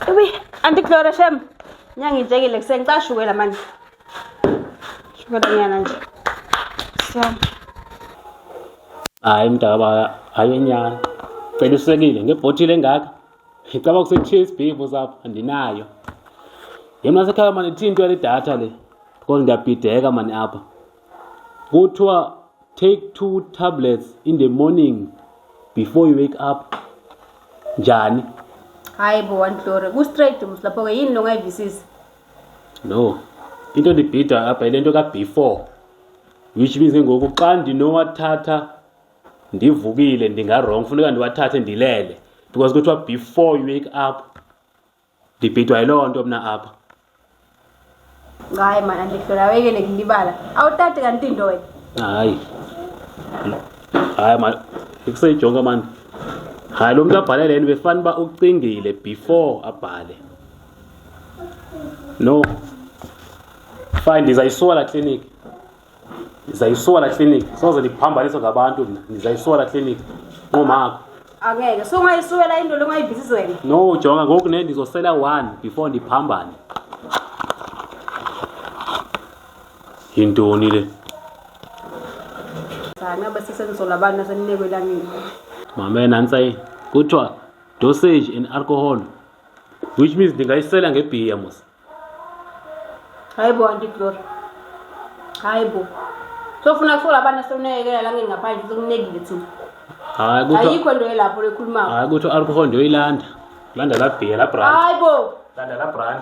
Ubi, anti Gloria shem. Nyangitshekile kuseni shukela manje. Shukela nyana nje. Siyam. Hayi mntaka hayi nyana. Cela usekile ngebhotile engaka. Ngicaba kuse-TSB mos apha andinayo. Yena nasekhaya mani ithini into yale datha le? Because ndiyabhideka mani apha. Kuthiwa take 2 tablets in the morning before you wake up. Njani? Hayi bo Aunt Gloria, ku straight mos lapho ke yini longayivisisi? No. Into ndibhida apha yile nto ka-before, which means ke ngoku xa ndinowathatha ndivukile ndinga-wrong, funeka ndiwathathe ndilele because kuthiwa before you wake up. Ndibhidwa yiloo nto mna apha. Hayi man Aunt Gloria, awuyekele kulibala. Awutati kanti into wena. Hayi hayi man, ikuseyijonga mani. Hayi, lo mntu abhale le nto befana uba ucingile before abhale. No, fine, ndizayisuka laa kliniki, ndizayisuka laa kliniki. Soze ndiphambaniswe ngabantu mna. Ndizayisuka laa kliniki nqomakho. Angeke, sungayisukela into longayivisisi wena. No, jonga ngoku ne ndizosela 1 before ndiphambane. Yintoni le? Cha, ngabe sisenzola abantu aseninekwe elangeni. Mame nantsi, kuthiwa dosage and alcohol, which means ndingayisela ngebhiya mos. Hayi bo Aunty Gloria. Hayi bo. Sofuna kusola abantu aseninekela elangeni ngaphandle sokunekile thina. Hayi, kuthiwa Ayikho into elapho lekhulumayo. Hayi, kuthiwa alcohol ndiyoyilanda. Landa laa bhiya, laa brand. Hayi bo. Landa laa brand.